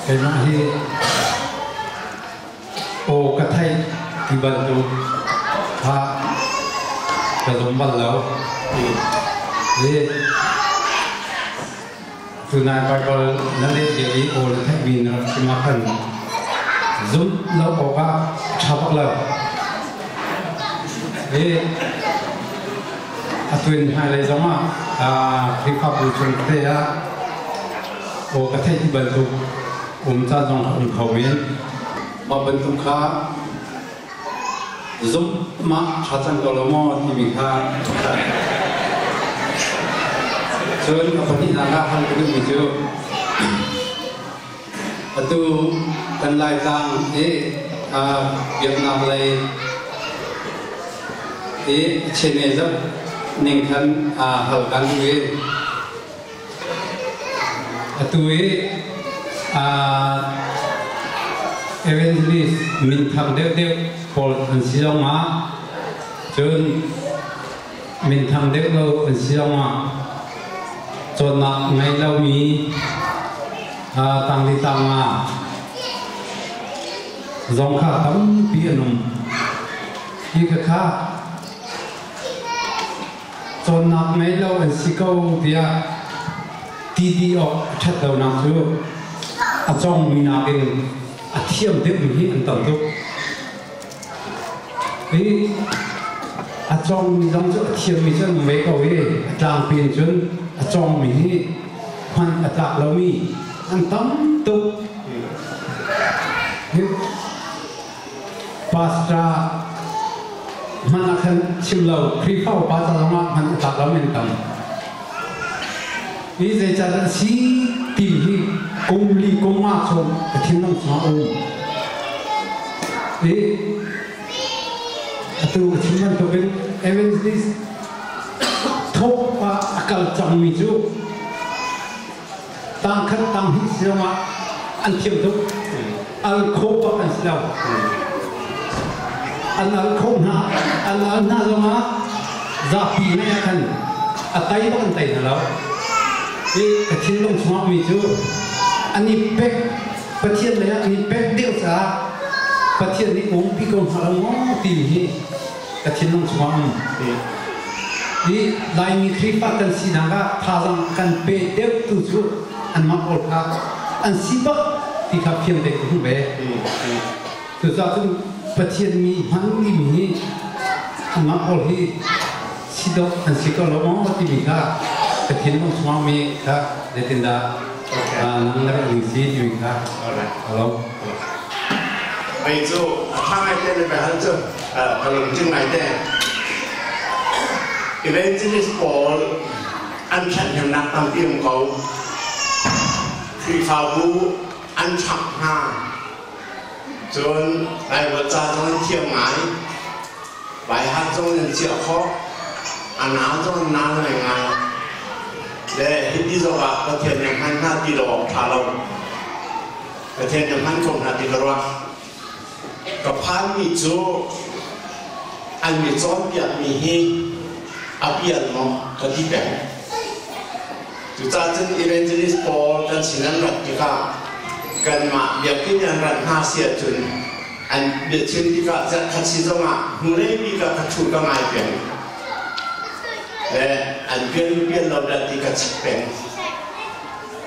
Keimah hi aw ka theih ti bantuk kha ka zum bal lo. Hi tunai Baibal na leh lio i aw na theihmi na rak chim ah khan zumh lo awkah a ṭha bak lo. Hi atu in hmailei zongah Khrihfabu chung te ah aw ka theih ti bantuk um caan zong a um kho men. Mah bantuk kha zumh mah ṭha cang ko lo maw timi kha cun a pahnihnak ah hal ka duhmi cu atu kan Laitlang i biaknak lei i chene zoh ning khan hal kan duh i Atu i evangelist minthang deuhdeuh pawl an si zongah cun minthang deuh lo an si zongah cawnnak ngei lomi tangli tangah zong kha tampi an um. Hi khakha Cawnnak ngei lo an si ko tiah ti ti awk a ṭhat lonak cu a cawngmi nakin a thiam deuhmi hi an tam tuk. Hi a cawngmi zong cu a thiammi cu an um ve ko i a tlangpi in cun a cawngmi hi hman a tlak lomi an tam tuk. Hi Pastor hmanh ah khan chim lo Khrihfa upa ca zongah hman a tlak lo men tam. Hi zeicahdah a si ti hi kum li kum nga chung ka thinlung chungah a um. I atu ka chim bantukin evangelist thawk ah a kal cangmi cu tangkhat tanghnih si zongah an thiam tuk al kho bak an si lo an al kho hna an al hna zongah zapi ngai ah khan a tai bak an tai hna lo i ka thinlung chungah mi cu an i pek Pathian lei ah an i pek deuh caah Pathian nih umpi ko hna lo maw timi hi ka thinlung chungah um hi Laimi Khrihfa kan sinak ah thazaang kan pe deuh tu cu anmah pawl kha an si bak ti kha fiang tein ka hmuh ve. Cucaah cun Pathian mi hman timi hi anmah pawl hi si dawh an si ko lo maw timi kha ka thinlung chungah mi kha zeitindah nang na rak ning si timi kha alo. Mei cu a ṭha ngaite le biahal cu ka lungtling ngaite. Evangelist pawl an ṭhathnemnak tampi um ko. Khrihfabu an ṭhangh hna. Cun Baibal ca zong an thiam ngai. Baihat zong an chiah khawh. A nau zong an nau ngaingai. Le hiti zongah Pathian nih hman hna ti lo awk ṭha lo. Pathian nih hman ko hna ti ka ruah. Ka phanmi cu an mi cawnpiakmi hi a pial maw ka ti peng. Cucaah cun evangelist pawl kan sin an rat tikah kanmah biakinn an rat hna si ahcun an biachim tikah zarhkhat si zongah hnulei bik ah ka ṭhu ka ngai peng. Le an pial pial lo dah ti ka chek peng.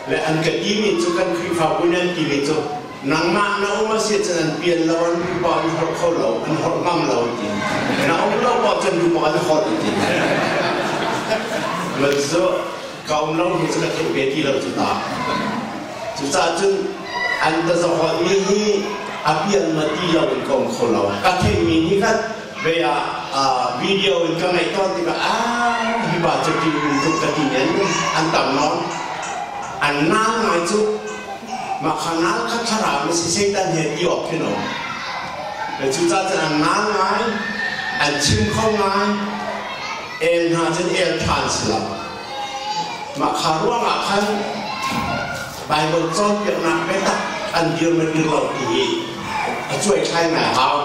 Le an ka timi cu kan Khrihfabu nih an timi cu nangmah na um a si cun an pian lo an pupa an holh kho lo an holh ngam lo an ti na um lo paoh cun pupa an holh an ti man cu ka um lo hi cu ka theih ve ti lo cu ta cucaah cun an tazaholh mi hi a pian ma ti lo in ka um kho lo ka theihmi nih khan ve ah video in ka ngaih tawn tikah ah hi pa cu ti um tuk ka ti men an tam nawn an nal ngai cu mah kha nal kha thlarau na si Satan he ti awk khi no cucaah cun an nal ngai an chim kho ngai el hna cun el ṭhan si lo mah kha ruangah khan Baibal cawnpiaknak biatak an dir ma dir lo ti hi a cuaithlai ngai hau.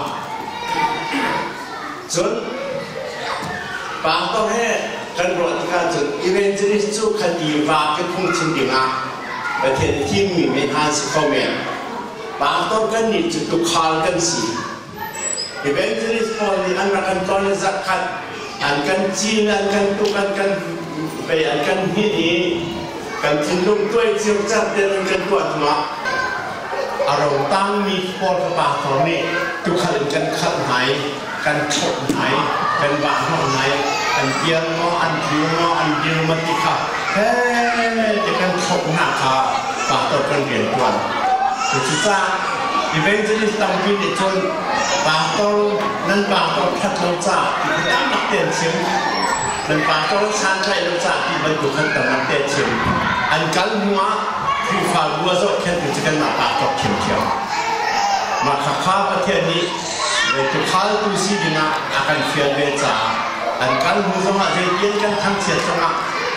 Cun pastor he kan ruah tikah cun evangelist cu khati va ke phungchim dingah Pathian thimmi men hna si kho men. Pastor kan nih cu tukhal kan si. Evangelist pawl nih an rak kan tlawn i zarhkhat an kan cin, an kan tuk, an kan vei, an kan hnin i kan thinlung tuai circer tein an kan tuah hnuah a ro tangmi pawl kha pastor nih tukhal in kan khalh hna i kan thlop hna i kan vah hnawh hna i an kiar maw, an tlu maw, an dir maw ti kha he ti kan thlop hna kha pastor kan rian ṭuan. Cucaah evangelist tampi nih cun pastor nan pastor ṭhat lo caah ti kha tamnak te an chim. Nan pastor santlaih lo caah ti bantuk khan tamnak te an chim. An kal hnu ah Khrihfabu a zohkhenhtu cu kanmah pastor ṭhiamṭhiam. Mah khakha Pathian nih Tukhaltu si dingah a kan fial ve caah an kal hnu zongah zeitian kan thangchiat zongah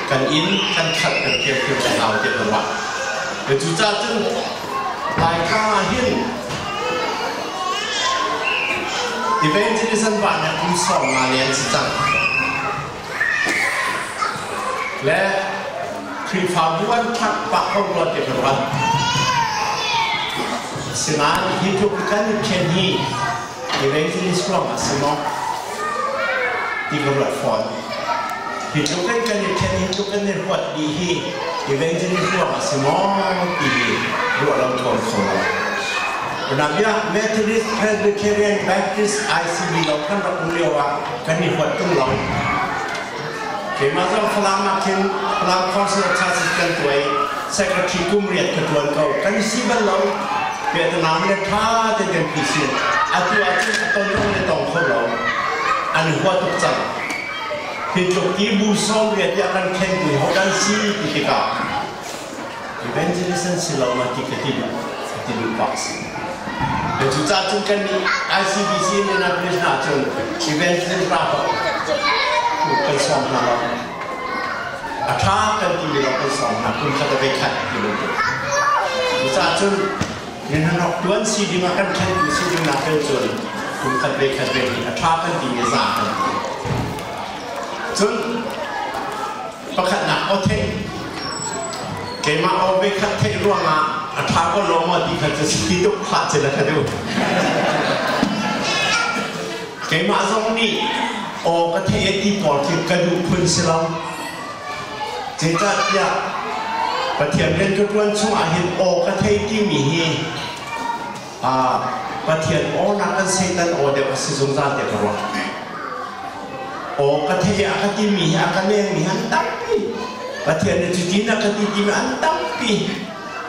kan inn kan khat kan thiamthiam kan hau tiah ka ruah. Cucaah cun Laitlang ah hin evangelism vahnak kum 50 le an si cang. Le Khrihfabu an ṭhak pah ko rua ti ka ruat. Asinain hi tluk kan i ṭhen hi evangelist ruang ah si maw ti ka ruat fawn. Hi tluk in kan i ṭhen, hi tluk kan i ruat dih hi evangelist ruang ah si maw ti hi ruah lo ṭhawn kho lo. Unabia Methodist, Presbyterian, Baptist, ICB lo kan rak um lio ah kan i huat tung lo. Keimah zong Falam ah khin Falam Council of Churches kan tuah i secretary kum riat ka ṭuan ko. Kan i si bal lo. Vietnam le ṭha tein kan PC. Atu ahcun a ton zong le tong kho lo. An i hua tuk cang. Hi tluk ti bu sawm riat tiah kan khentu hi hodah an si ti tikah evangelist an si lo ma ti ka ti duh ka ti duh bak si. Cucaah cun kan nih ICBC Indianapolis hna cun evangelist ra kan sawm hna lo. A ṭha kan timi lo kan sawm hna kum khat a ve khat ti bantuk. Cucaah cun minhanok tuan si ding ah kan ṭhentu si ding nak tel cun kum khat ve khat ve hi a ṭha kan timi za kan ti. Cun pakhatnak aw theih keimah aw ve khat theih ruangah a ṭha ko lo maw ti kha cu si tuk hlah cun a ka duh. Keimah zong nih aw ka theih e ti pawl khi ka duh phun si lo. Zeicahtiah Pathian rian ka ṭuan chungah hin aw ka thei timi hi Pathian aw nakin Satan aw deuh a si zungzal tiah ka ruah. Aw ka thei a ka timi hi a ka lengmi hi an tampi. Pathian nih cutin a ka ti timi an tampi.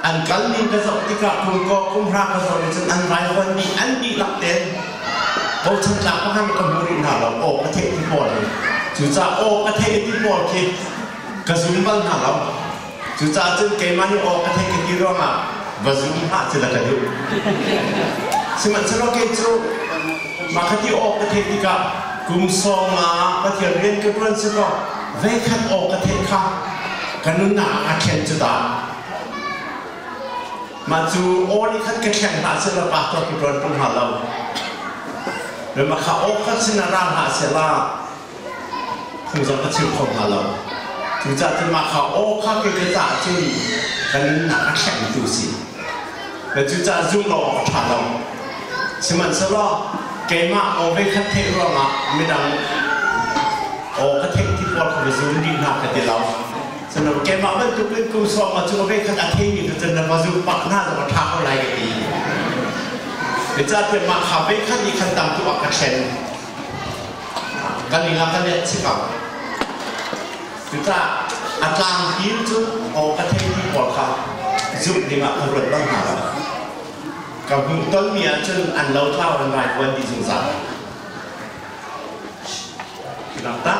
An kal ning ka zoh tikah kum kaw kum hra ka zoh nih cun an vaivuan dih an dihlak tein bochan tlak pakhat ka hmu rih hna lo aw ka theih ti pawl hi. Cucaah aw ka theih ti pawl khi ka zum bal hna lo. Cucaah cun keimah nih aw ka theih ka ti ruangah va zum hlah cu na ka duh. Sihmanhsehlaw kei cu mah kha ti aw ka theih tikah kum sawm ah Pathian rian ka ṭuan si kaw veikhat aw ka theih kha ka nunnak ah a thlen cu dah. Mah cu aw nih khan ka thleng hlah sehla pastor ka ṭuan ṭung hnga lo. Le mah kha aw kha sin ah ra hlah sehla phung zong ka chim kho hnga lo. Cucaah cun mah kha aw kha kei ka caah cun ka nunnak a thlengtu si. Le cucaah zumh lo awk a ṭha lo. Sihmanhsehlaw keimah aw veikhat theih ruangah midang aw ka theih ti pawl kha va zum dih hna ka ti lo. Cun keimah bantukin kum sawm ah cu veikhat a theimi kha cun na va zum pak hna zong a ṭha ko lai ka ti. Zeicahtiah mah kha veikhat nih khan tam tuk a ka thlen. Kan ing ah kan let si ko. Cucaah a tlangpi in cun aw ka thei ti pawl kha zumh ding ah ka ruat bal hna lo. Ka hmuhtonmi ahcun an lotlau an vaivuan dih zungzal. Dang ta.